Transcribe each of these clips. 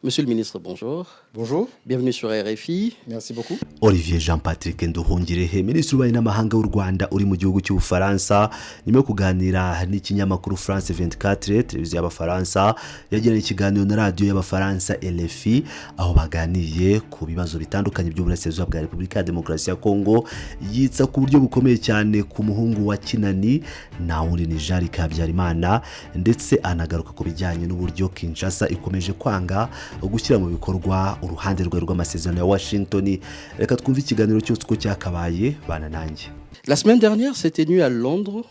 Monsieur le ministre, bonjour. Bonjour. Bienvenue sur RFI. Merci beaucoup. Olivier Jean Patrick Nduhungirehe, Minisitiri w'Ububanyi n'Amahanga w'u Rwanda uri mu gihugu cy'Ubufaransa, nyuma yo kuganira n'ikinyamakuru France 24, televiziyo y'Abafaransa, yagiranye ikiganiro na radiyo y'Abafaransa RFI, aho baganiye ku bibazo bitandukanye by'uburasirazuba bwa Repubulika ya Demokarasi ya Kongo, yitsa ku buryo bukomeye cyane ku muhungu wa Kinani, nta wundi ni Jean Luc Habyarimana, ndetse anagaruka ku bijyanye n'uburyo Kinshasa ikomeje kwanga gushyira mu bikorwa uruhande rwe rw'amasezerano ya Washington. Reka twumve ikiganiro cyose uko cyakabaye, bana nanjye. La semaine dernière s'est tenue à Londres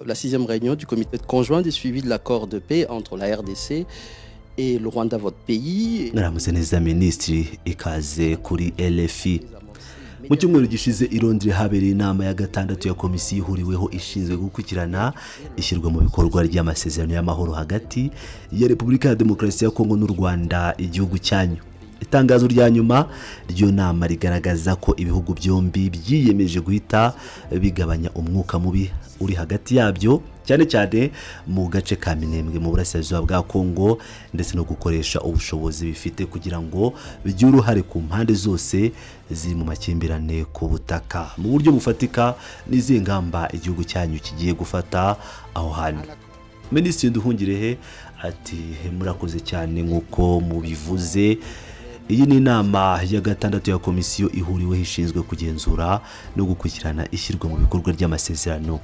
la sixième réunion du comité conjoint de suivi de l'accord de paix entre la RDC et le Rwanda, votre pays. Mwaramutse neza Minisitiri, ikaze kuri RFI. Mu cyumweru gishize i Londres habereye inama ya gatandatu ya komisiyo ihuriweho ishinzwe gukurikirana ishyirwa mu bikorwa ry'amasezerano y'amahoro hagati ya Repubulika ya Demokarasi ya Kongo n'u Rwanda, igihugu cyanyu. Itangazo rya nyuma ry'iyo nama rigaragaza ko ibihugu byombi byiyemeje guhita bigabanya umwuka mubi uri hagati yabyo, cyane cyane mu gace ka Minembwe mu burasirazuba bwa Kongo, ndetse no gukoresha ubushobozi bifite kugira ngo bigire uruhare ku mpande zose ziri mu makimbirane ku butaka. Mu buryo bufatika, n'izihe ngamba igihugu cyanyu kigiye gufata aho hantu? Minisitiri Nduhungirehe ati: "Murakoze cyane. Nk'uko mubivuze, iyi ni inama ya gatandatu ya komisiyo ihuriweho ishinzwe kugenzura no gukurikirana ishyirwa mu bikorwa ry'amasezerano,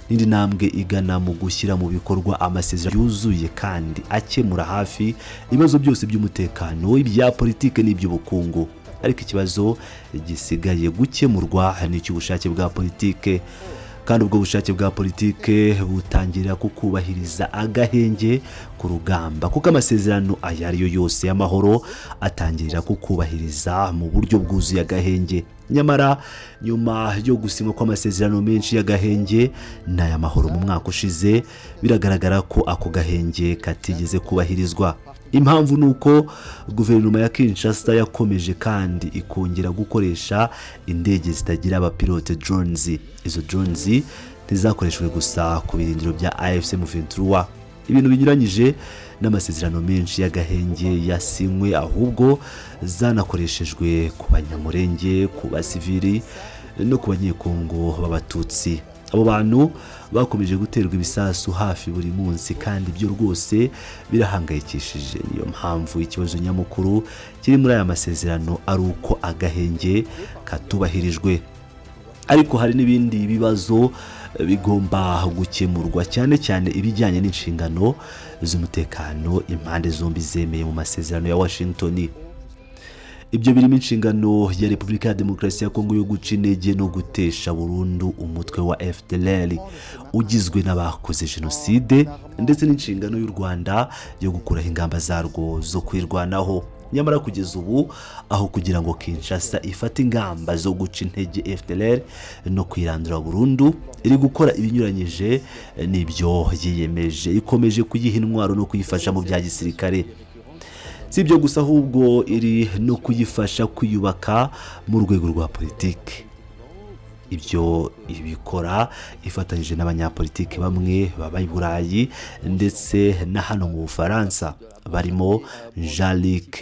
n'indi ntambwe igana mu gushyira mu bikorwa amasezerano yuzuye kandi akemura hafi ibibazo byose by'umutekano, ibya politiki n'iby'ubukungu. Ariko ikibazo gisigaye gukemurwa ni icy'ubushake bwa politike, kandi ubwo bushake bwa politike butangirira ku kubahiriza agahenge ku rugamba, kuko amasezerano ayo ari yo yose y'amahoro atangirira ku kubahiriza mu buryo bwuzuye agahenge. Nyamara nyuma yo gusinywa kw'amasezerano menshi y'agahenge n'ay'amahoro mu mwaka ushize, biragaragara ko ako gahenge katigeze kubahirizwa. Impamvu ni uko guverinoma ya Kinshasa yakomeje kandi ikongera gukoresha indege zitagira abapilote, drones. Izo drones ntizakoreshejwe gusa ku birindiro bya AFC M23, ibintu binyuranyije n'amasezerano menshi y'agahenge yasinywe, ahubwo zanakoreshejwe ku Banyamurenge, ku basivili no ku Banyekongo b'Abatutsi. Abo bantu bakomeje guterwa ibisasu hafi buri munsi, kandi ibyo rwose birahangayikishije. Niyo mpamvu ikibazo nyamukuru kiri muri aya masezerano ari uko agahenge katubahirijwe. Ariko hari n'ibindi bibazo bigomba gukemurwa, cyane cyane ibijyanye n'inshingano z'umutekano impande zombi zemeye mu masezerano ya Washington. Ibyo birimo inshingano ya Repubulika ya Demokarasi ya Kongo yo guca intege no gutesha burundu umutwe wa FDLR ugizwe n'abakoze jenoside, ndetse n'inshingano y'u Rwanda yo gukuraho ingamba zarwo zo kwirwanaho. Nyamara kugeza ubu, aho kugira ngo Kinshasa ifate ingamba zo guca intege FDLR no kwirandura burundu, iri gukora ibinyuranyije n'ibyo yiyemeje. Ikomeje kuyiha intwaro no kuyifasha mu bya gisirikare. Si ibyo gusa, ahubwo iri no kuyifasha kwiyubaka mu rwego rwa politiki. Ibyo ibikora ifatanyije n'abanyapolitiki bamwe baba i Burayi ndetse na hano mu Bufaransa, barimo Jean Luc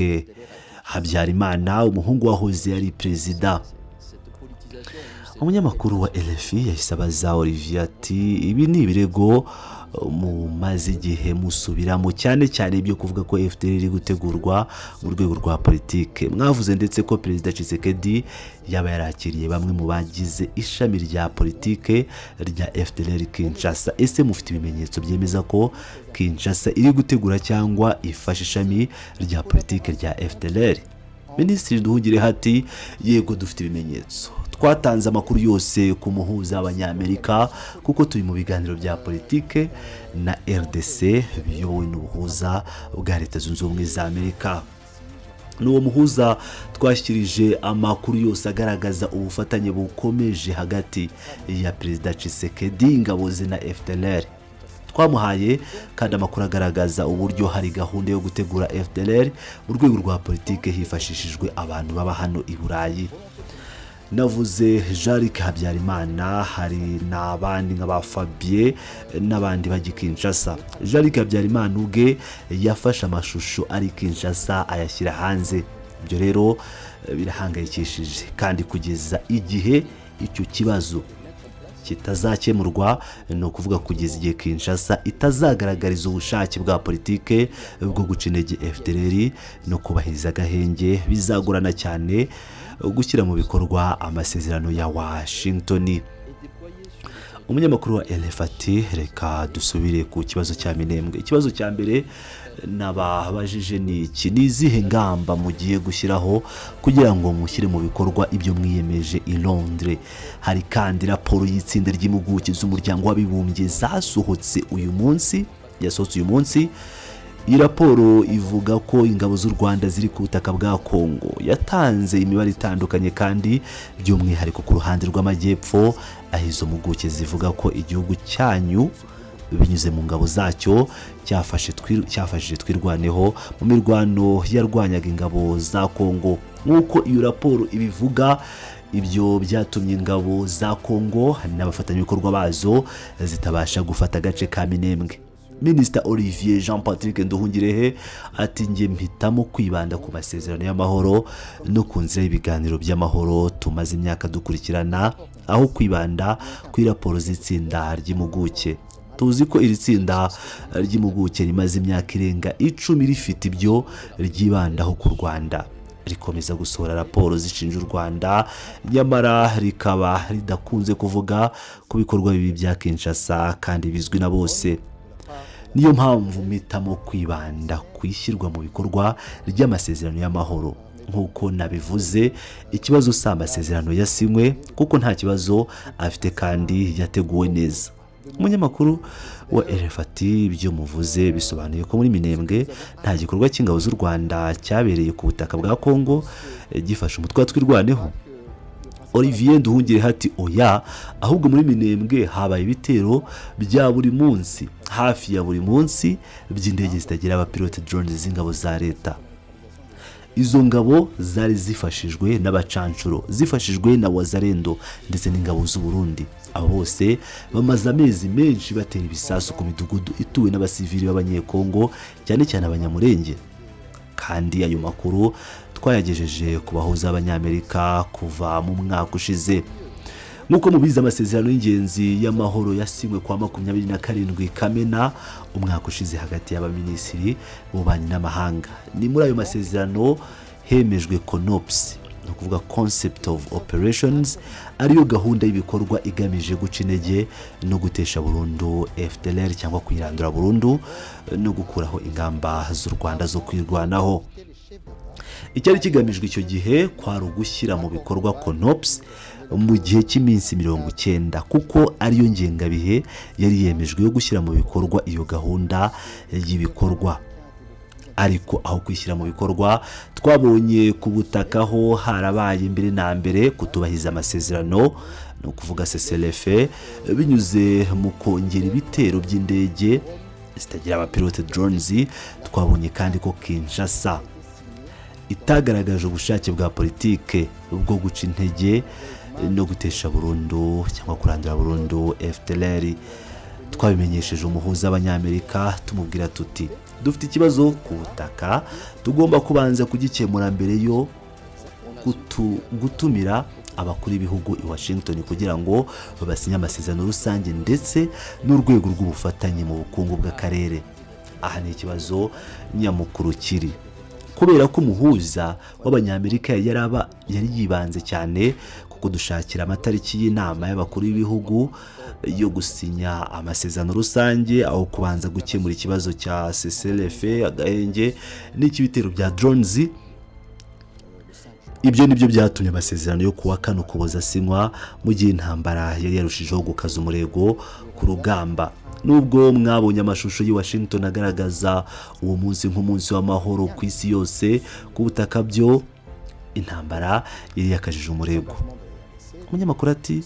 Habyarimana, umuhungu wahoze ari perezida." Umunyamakuru wa RFI yahise abaza Olivier ati: "Ibi ni ibirego mumaze igihe musubiramo, cyane cyane ibyo kuvuga ko FDLR iri gutegurwa mu rwego rwa politike. Mwavuze ndetse ko Perezida Tshisekedi yaba yarakiriye bamwe mu bagize ishami rya politike rya FDLR Kinshasa. Ese mufite ibimenyetso byemeza ko Kinshasa iri gutegura cyangwa ifashe ishami rya politike rya FDLR?" Minisitiri Nduhungirehe ati: "Yego, dufite ibimenyetso. Twatanze amakuru yose ku muhuza w'Abanyamerika, kuko turi mu biganiro bya politike na RDC biyobowe n'ubuhuza bwa Leta Zunze Ubumwe za Amerika. N'uwo muhuza twashyikirije amakuru yose agaragaza ubufatanye bukomeje hagati ya Perezida Tshisekedi, ingabo ze na FDLR. Twamuhaye kandi amakuru agaragaza uburyo hari gahunda yo gutegura FDLR mu rwego rwa politike hifashishijwe abantu baba hano i Burayi." Navuze Jean-Luc Habyarimana, hari n'abandi nka ba Fabien n'abandi bajya i Kinshasa. Jean-Luc Habyarimana ubwe yafashe amashusho ari Kinshasa ayashyira hanze. Ibyo rero birahangayikishije, kandi kugeza igihe icyo kibazo kitazakemurwa, ni ukuvuga kugeza igihe Kinshasa itazagaragariza ubushake bwa politike bwo guca intege FDLR no kubahiriza agahenge, bizagorana cyane gushyira mu bikorwa amasezerano ya Washington. Umunyamakuru wa RFI ati: "Reka dusubire ku kibazo cya Minembwe. Ikibazo cya mbere nababajije ni iki: ni izihe ngamba mugiye gushyiraho kugira ngo mushyire mu bikorwa ibyo mwiyemeje i Londres? Hari kandi raporo y'itsinda ry'impuguke z'Umuryango w'Abibumbye zasohotse uyu munsi, yasohotse uyu munsi. Iyi raporo ivuga ko ingabo z'u Rwanda ziri ku butaka bwa Kongo. Yatanze imibare itandukanye, kandi by'umwihariko ku ruhande rw'amajyepfo, aho izo mpuguke zivuga ko igihugu cyanyu binyuze mu ngabo zacyo cyafashije Twirwaneho mu mirwano yarwanyaga ingabo za Kongo. Nk'uko iyo raporo ibivuga, ibyo byatumye ingabo za Kongo n'abafatanyabikorwa bazo zitabasha gufata agace ka Minembwe." Minisita Olivier Jean Patrick Nduhungirehe ati: "Njye mpitamo kwibanda ku masezerano y'amahoro no ku nzira y'ibiganiro by'amahoro tumaze imyaka dukurikirana, aho kwibanda kuri raporo z'itsinda ry'impuguke. Tuzi ko iri tsinda ry'impuguke rimaze imyaka irenga 10 rifite ibyo ryibandaho ku Rwanda, rikomeza gusohora raporo zishinja u Rwanda, nyamara rikaba ridakunze kuvuga ku bikorwa bibi bya Kinshasa kandi bizwi na bose. Niyo mpamvu mpitamo kwibanda ku ishyirwa mu bikorwa ry'amasezerano y'amahoro. Nk'uko nabivuze, ikibazo si amasezerano yasinywe, kuko nta kibazo afite kandi yateguwe neza." Umunyamakuru wa RFI ati: "Ibyo muvuze bisobanuye ko muri Minembwe nta gikorwa cy'ingabo z'u Rwanda cyabereye ku butaka bwa Kongo gifashe umutwe wa Twirwaneho?" Olivier Nduhungirehe ati: "Oya, ahubwo muri Minembwe habaye ibitero bya buri munsi, hafi ya buri munsi, by'indege zitagira abapilote, drones, z'ingabo za leta. Izo ngabo zari zifashijwe n'abacancuro, zifashijwe na Wazalendo ndetse n'ingabo z'u Burundi. Abo bose bamaze amezi menshi batera ibisasu ku midugudu ituwe n'abasivili b'Abanyekongo, cyane cyane Abanyamurenge. Kandi ayo makuru twayagejeje ku bahuza b'Abanyamerika kuva mu mwaka ushize. Nk'uko mubizi, amasezerano y'ingenzi y'amahoro yasinywe kwa 27 Kamena umwaka ushize hagati y'abaminisitiri b'ububanyi n'amahanga. Ni muri ayo masezerano hemejwe CONOPS, ni ukuvuga Concept of Operations, ariyo gahunda y'ibikorwa igamije guca intege no gutesha burundu FDLR cyangwa kuyirandura burundu no gukuraho ingamba z'u Rwanda zo kwirwanaho. Icyari kigamijwe icyo gihe kwari ugushyira mu bikorwa CONOPS mu gihe cy'iminsi 90, kuko ariyo ngengabihe yari yemejwe yo gushyira mu bikorwa iyo gahunda y'ibikorwa. Ariko aho kwishyira mu bikorwa, twabonye ku butaka ho harabaye mbere na mbere kutubahiriza amasezerano, ni ukuvuga cessez-le-feu, binyuze mu kongera ibitero by'indege zitagira abapilote, drones. Twabonye kandi ko Kinshasa itagaragaje ubushake bwa politike bwo guca intege no gutesha burundu cyangwa kurandura burundu FDLR. Twabimenyesheje umuhuza w'Abanyamerika, tumubwira tuti: 'Dufite ikibazo ku butaka, tugomba kubanza kugikemura mbere yo gutumira abakuru b'ibihugu i Washington kugira ngo basinye amasezerano rusange ndetse n'urwego rw'ubufatanye mu bukungu bw'akarere.' Aha ni ikibazo nyamukuru kiri, kubera ko umuhuza w'Abanyamerika yari yibanze cyane ku kudushakira amatariki y'inama y'abakuru b'ibihugu yo gusinya amasezerano rusange, aho kubanza gukemura ikibazo cya cessez-le-feu, agahenge, n'icy'ibitero bya drones. Ibyo nibyo byatumye amasezerano yo kuwa 4 Ukuboza asinywa mu gihe intambara yari yarushijeho gukaza umurego ku rugamba. Nubwo mwabonye amashusho y'i Washington agaragaza uwo munsi nk'umunsi w'amahoro ku isi yose, ku butaka byo intambara yari yakajije umurego." Umunyamakuru ati: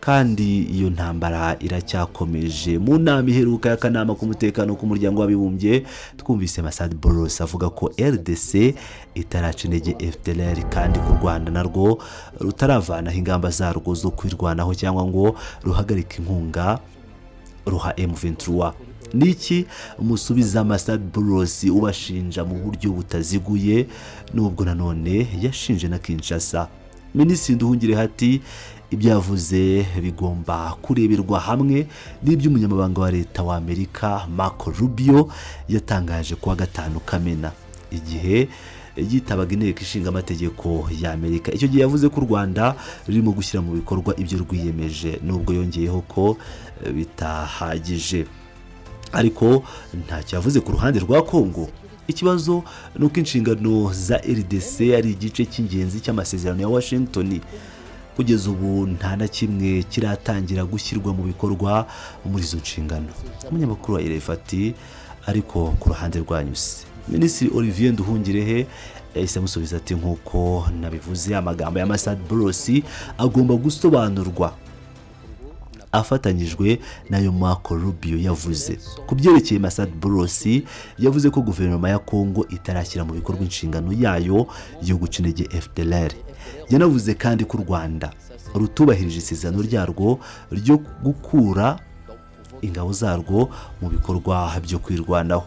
Kandi iyo ntambara iracyakomeje. Mu nama iheruka y'akanama k'umutekano k'Umuryango w'Abibumbye, twumvise Massad Boulos avuga ko RDC itaraca intege FDLR, kandi ku Rwanda narwo rutaravanaho ingamba zarwo zo kwirwanaho cyangwa ngo ruhagarike inkunga ruha M23. Niki musubiza Massad Boulos ubashinja mu buryo butaziguye, nubwo nanone yashinje na Kinshasa? Minisitiri Nduhungirehe ati: "Ibyo yavuze bigomba kureberwa hamwe n'iby'umunyamabanga wa leta wa Amerika Marco Rubio yatangaje kuwa 5 Kamena, igihe yitabaga Inteko Ishinga Amategeko ya Amerika. Icyo gihe yavuze ko u Rwanda rurimo gushyira mu bikorwa ibyo rwiyemeje, nubwo yongeyeho ko bitahagije, ariko ntacyo yavuze ku ruhande rwa Kongo. Ikibazo ni uko inshingano za RDC ari igice cy'ingenzi cy'amasezerano ya Washington. Kugeza ubu nta na kimwe kiratangira gushyirwa mu bikorwa muri izo nshingano." Umunyamakuru wa RFI ati: "Ariko ku ruhande rwanyu se?" Minisitiri Olivier Nduhungirehe yahise amusubiza ati: "Nk'uko nabivuze, amagambo ya Massad Boulos agomba gusobanurwa afatanyijwe n'ayo Marco Rubio yavuze. Ku byerekeye Massad Boulos, yavuze ko guverinoma ya Congo itarashyira mu bikorwa inshingano yayo yo guca intege FDLR. Yanavuze kandi ko u Rwanda rutubahirije isezerano ryarwo ryo gukura ingabo zarwo mu bikorwa byo kwirwanaho.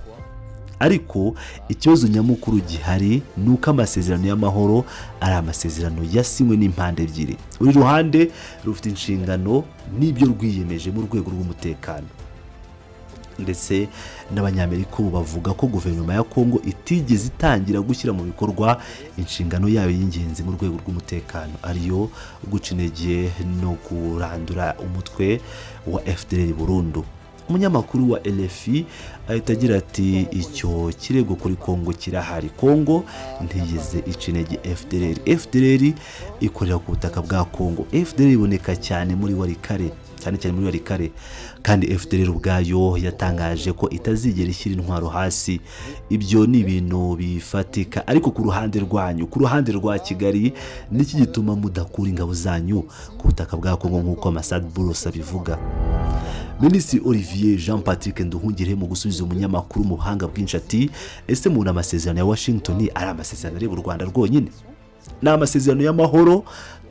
Ariko ikibazo nyamukuru gihari ni uko amasezerano y'amahoro ari amasezerano yasinywe n'impande ebyiri. Buri ruhande rufite inshingano n'ibyo rwiyemeje mu rwego rw'umutekano. Ndetse n'Abanyamerika ubu bavuga ko guverinoma ya Kongo itigeze itangira gushyira mu bikorwa inshingano yayo y'ingenzi mu rwego rw'umutekano, ariyo guca intege no kurandura umutwe wa FDLR burundu." Umunyamakuru wa RFI ahita agira ati: "Icyo kirego kuri Kongo kirahari. Kongo ntiyigeze ica intege FDLR. FDLR ikorera ku butaka bwa Kongo. FDLR iboneka cyane muri Walikale, cyane cyane muri Walikale, kandi FDLR ubwayo yatangaje ko itazigera ishyira intwaro hasi. Ibyo ni ibintu bifatika. Ariko ku ruhande rwanyu, ku ruhande rwa Kigali, niki gituma mudakura ingabo zanyu ku butaka bwa Kongo nk'uko Massad Boulos abivuga?" Minisitiri Olivier Jean Patrick Nduhungirehe mu gusubiza umunyamakuru mu buhanga bwinshi ati: "Ese mubona amasezerano ya Washington ari amasezerano areba u Rwanda rwonyine? Ni amasezerano y'amahoro,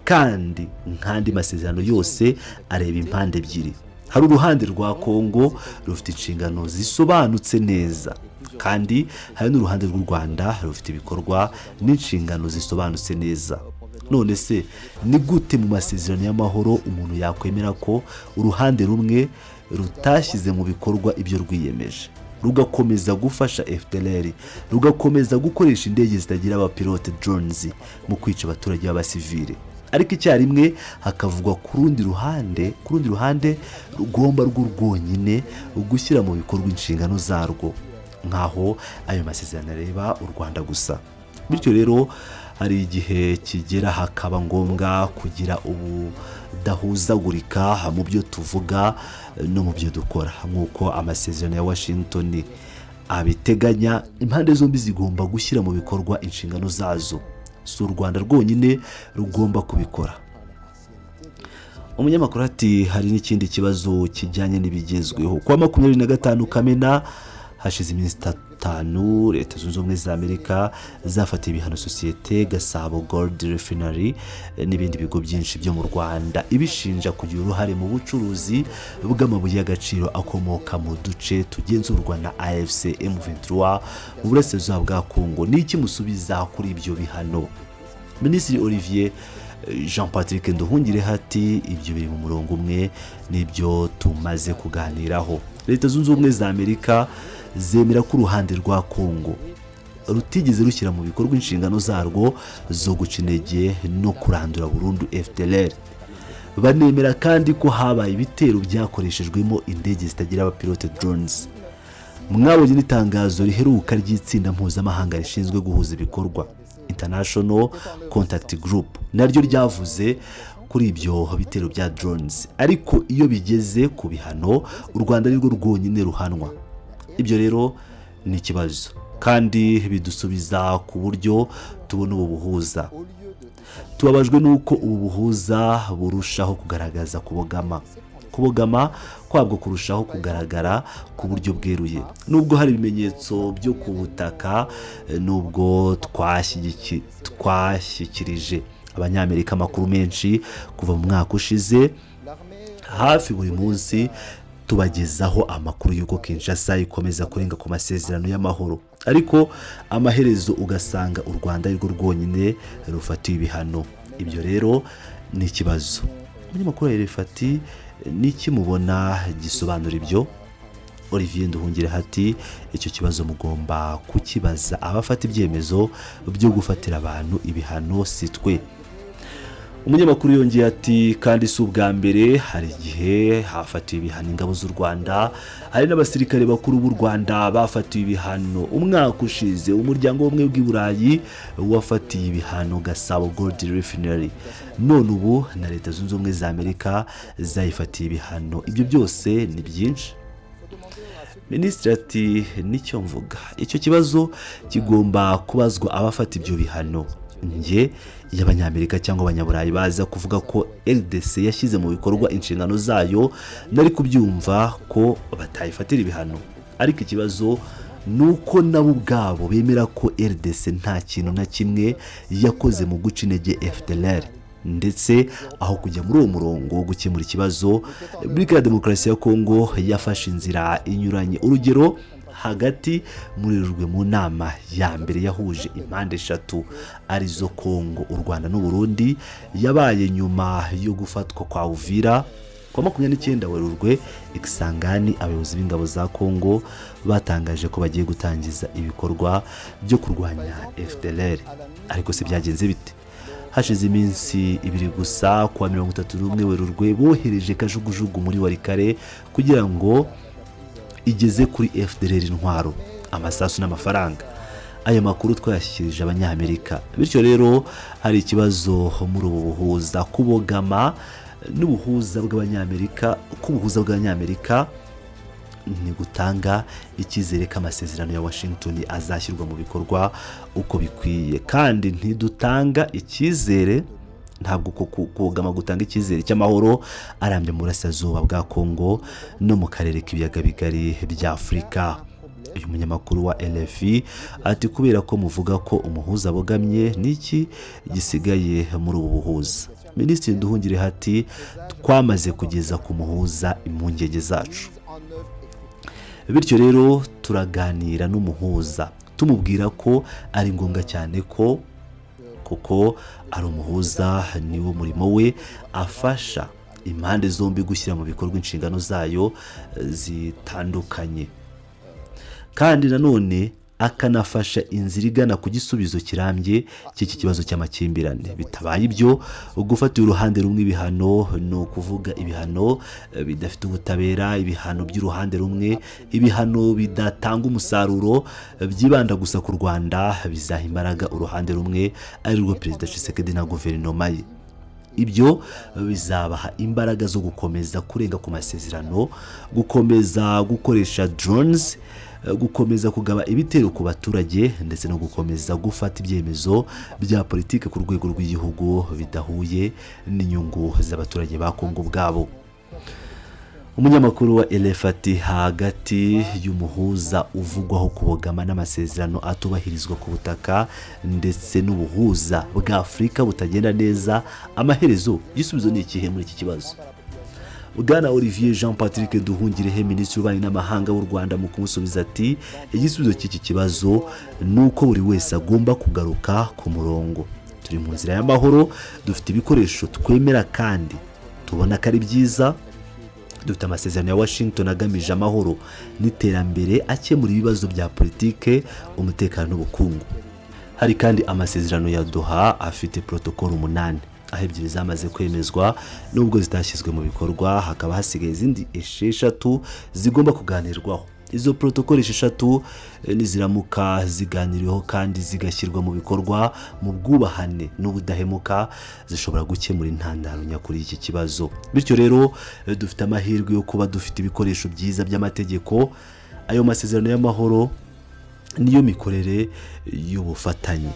kandi nk'andi masezerano yose areba impande ebyiri. Hari uruhande rwa Kongo rufite inshingano zisobanutse neza, kandi hari n'uruhande rw'u Rwanda rufite ibikorwa n'inshingano zisobanutse neza. None se ni gute mu masezerano y'amahoro umuntu yakwemera ko uruhande rumwe rutashyize mu bikorwa ibyo rwiyemeje, rugakomeza gufasha FDLR, rugakomeza gukoresha indege zitagira abapilote, drones, mu kwica abaturage b'abasivile, ariko icyarimwe hakavugwa ku rundi ruhande rugomba rwo rwonyine gushyira mu bikorwa inshingano zarwo, nk'aho ayo masezerano areba u Rwanda gusa? Bityo rero hari igihe kigera hakaba ngombwa kugira ubudahuzagurika mu byo tuvuga no mu byo dukora. Nk'uko amasezerano ya Washington abiteganya, impande zombi zigomba gushyira mu bikorwa inshingano zazo. Si u Rwanda rwonyine rugomba kubikora." Umunyamakuru ati: "Hari n'ikindi kibazo kijyanye n'ibigezweho. Kuwa 25 Kamena, hashize iminsi 5, Leta Zunze Ubumwe za Amerika zafatiye ibihano sosiyete Gasabo Gold Refinery n'ibindi bigo byinshi byo mu Rwanda, ibishinja kugira uruhare mu bucuruzi bw'amabuye y'agaciro akomoka mu duce tugenzurwa na AFC M23 mu burasirazuba bwa Kongo. Ni iki musubiza kuri ibyo bihano?" Minisitiri Olivier Jean Patrick Nduhungirehe ati: "Ibyo biri mu murongo umwe n'ibyo tumaze kuganiraho. Leta Zunze Ubumwe za Amerika zemera ko uruhande rwa Kongo rutigeze rushyira mu bikorwa inshingano zarwo zo guca intege no kurandura burundu FDLR. Banemera kandi ko habaye ibitero byakoreshejwemo indege zitagira abapilote, drones. Mwabonye n'itangazo riheruka ry'itsinda mpuzamahanga rishinzwe guhuza ibikorwa, International Contact Group, naryo ryavuze kuri ibyo bitero bya drones. Ariko iyo bigeze ku bihano, u Rwanda nirwo rwonyine ruhanwa. Ibyo rero ni ikibazo." Kandi bidusubiza ku buryo tubona ubu buhuza. Tubabajwe n'uko ubu buhuza burushaho kugaragaza kubogama kwabwo kurushaho kugaragara ku buryo bweruye, nubwo hari ibimenyetso byo ku butaka, nubwo twashyikirije Abanyamerika amakuru menshi kuva mu mwaka ushize. Hafi buri munsi tubagezaho amakuru y'uko Kinshasa ikomeza kurenga ku masezerano y'amahoro, ariko amaherezo ugasanga u Rwanda arirwo rwonyine rufatiwe ibihano. Ibyo rero ni ikibazo. Umunyamakuru wa RFI ati: "Niki mubona gisobanura ibyo?" Olivier Nduhungirehe ati: "Icyo kibazo mugomba kukibaza abafata ibyemezo byo gufatira abantu ibihano, si twe." Umunyamakuru yongeye ati: "Kandi si ubwa mbere, hari igihe hafatiwe ibihano ingabo z'u Rwanda, hari n'abasirikare bakuru b'u Rwanda bafatiwe ibihano. Umwaka ushize Umuryango w'Ubumwe bw'i Burayi wafatiye ibihano Gasabo Gold Refinery, none ubu na Leta Zunze Ubumwe za Amerika zayifatiye ibihano. Ibyo byose ni byinshi." Minisitiri ati: "Nicyo mvuga, icyo kibazo kigomba kubazwa abafata ibyo bihano. Njye iyo Abanyamerika cyangwa Abanyaburayi baza kuvuga ko RDC yashyize mu bikorwa inshingano zayo, nari kubyumva ko batayifatira ibihano. Ariko ikibazo ni uko nabo ubwabo bemera ko RDC nta kintu na kimwe yakoze mu guca intege FDLR, ndetse aho kujya muri uwo murongo wo gukemura ikibazo, Repubulika ya Demokarasi ya Kongo yafashe inzira inyuranye. Urugero, hagati muri Werurwe, mu nama ya mbere yahuje impande eshatu arizo Kongo, u Rwanda n'Uburundi, yabaye nyuma yo gufatwa kwa Uvira kuwa 29 Werurwe, i Kisangani, abayobozi b'ingabo za Kongo batangaje ko bagiye gutangiza ibikorwa byo kurwanya FDLR. Ariko se byagenze bite? Hashize iminsi 2 gusa, kuwa 31 Werurwe, bohereje kajugujugu muri Walikale kugira ngo igeze kuri FDLR intwaro, amasasu n'amafaranga. Ayo makuru twayashyikirije Abanyamerika. Bityo rero hari ikibazo muri ubu buhuza, kubogama n'ubuhuza bw'Abanyamerika, k'ubuhuza bw'Abanyamerika ni gutanga icyizere ko amasezerano ya Washington azashyirwa mu bikorwa uko bikwiye, kandi ntidutanga icyizere. Ntabwo kubogama gutanga icyizere cy'amahoro arambye mu burasirazuba bwa Kongo no mu karere k'Ibiyaga Bigari bya Afurika." Uyu munyamakuru wa RFI ati: "Kubera ko muvuga ko umuhuza abogamye, niki gisigaye muri ubu buhuza?" Minisitiri Nduhungirehe ati: "Twamaze kugeza ku muhuza impungenge zacu. Bityo rero turaganira n'umuhuza, tumubwira ko ari ngombwa cyane ko, kuko ari umuhuza, niwo murimo we, afasha impande zombi gushyira mu bikorwa inshingano zayo zitandukanye, kandi nanone akanafasha inzira igana ku gisubizo kirambye cy'iki kibazo cy'amakimbirane. Bitabaye ibyo, gufatira uruhande rumwe ibihano, ni ukuvuga ibihano bidafite ubutabera, ibihano by'uruhande rumwe, ibihano bidatanga umusaruro, byibanda gusa ku Rwanda, bizaha imbaraga uruhande rumwe, ari rwo Perezida Tshisekedi na guverinoma ye. Ibyo bizabaha imbaraga zo gukomeza kurenga ku masezerano, gukomeza gukoresha drones, gukomeza kugaba ibitero ku baturage, ndetse no gukomeza gufata ibyemezo bya politiki ku rwego rw'igihugu bidahuye n'inyungu z'abaturage ba Kongo ubwabo." Umunyamakuru wa RFI ati: "Hagati y'umuhuza uvugwaho kubogama n'amasezerano atubahirizwa ku butaka, ndetse n'ubuhuza bwa Afurika butagenda neza, amaherezo igisubizo ni ikihe muri iki kibazo?" Bwana Olivier Jean Patrick Nduhungirehe, Minisitiri w'Ububanyi n'Amahanga w'u Rwanda, mu kumusubiza ati: "Igisubizo cy'iki kibazo ni uko buri wese agomba kugaruka ku murongo. Turi mu nzira y'amahoro, dufite ibikoresho twemera kandi tubona ko ari byiza. Dufite amasezerano ya Washington agamije amahoro n'iterambere, akemura ibibazo bya politike, umutekano n'ubukungu. Hari kandi amasezerano ya Doha afite protokolo umunani, aho ebyiri zamaze kwemezwa nubwo zitashyizwe mu bikorwa, hakaba hasigaye izindi 6 zigomba kuganirwaho. Izo protokolo 6 niziramuka ziganiriweho kandi zigashyirwa mu bikorwa mu bwubahane n'ubudahemuka, zishobora gukemura intandaro nyakuri y'iki kibazo. Bityo rero dufite amahirwe yo kuba dufite ibikoresho byiza by'amategeko, ayo masezerano y'amahoro." Niyo mikorere y'ubufatanye.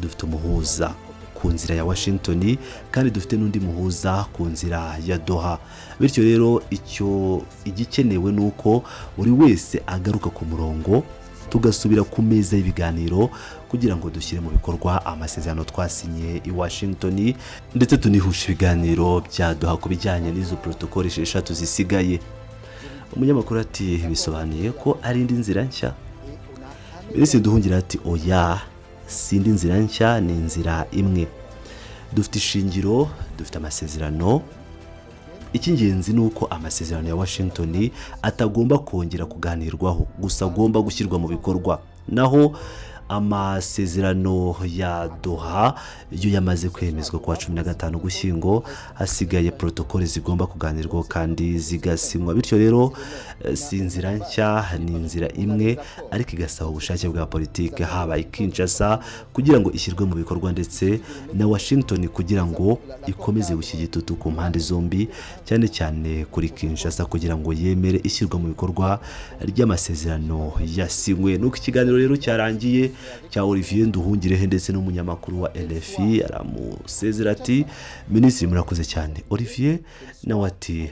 Dufite umuhuza ku nzira ya Washington kandi dufite n'undi muhuza ku nzira ya Doha. Bityo rero, icyo igikenewe ni uko buri wese agaruka ku murongo, tugasubira ku meza y'ibiganiro kugira ngo dushyire mu bikorwa amasezerano twasinye i Washington, ndetse tunihushe ibiganiro bya Doha ku bijyanye n'izo protokole 6 zisigaye. Umunyamakuru ati: "Bisobanuye ko ari indi nzira nshya?" Minisitiri Nduhungirehe ati: "Oya, si indi nzira nshya, ni inzira imwe. Dufite ishingiro, dufite amasezerano. Icy'ingenzi ni uko amasezerano ya Washington atagomba kongera kuganirwaho gusa, agomba gushyirwa mu bikorwa. Naho amasezerano ya Doha yo yamaze kwemezwa ku wa 15 Ugushyingo. Hasigaye protokole zigomba kuganirwaho kandi zigasinywa. Bityo rero, si inzira nshya, ni inzira imwe, ariko igasaba ubushake bwa politiki, haba i Kinshasa kugira ngo ishyirwe mu bikorwa, ndetse na Washington kugira ngo ikomeze gushyira igitutu ku mpande zombi, cyane cyane kuri Kinshasa, kugira ngo yemere ishyirwa mu bikorwa ry'amasezerano yasinywe." Nuko ikiganiro rero cyarangiye cya Olivier Nduhungirehe ndetse n'umunyamakuru wa RFI. Aramusezera ati: "Minisitiri, murakoze cyane." Olivier nawe ati: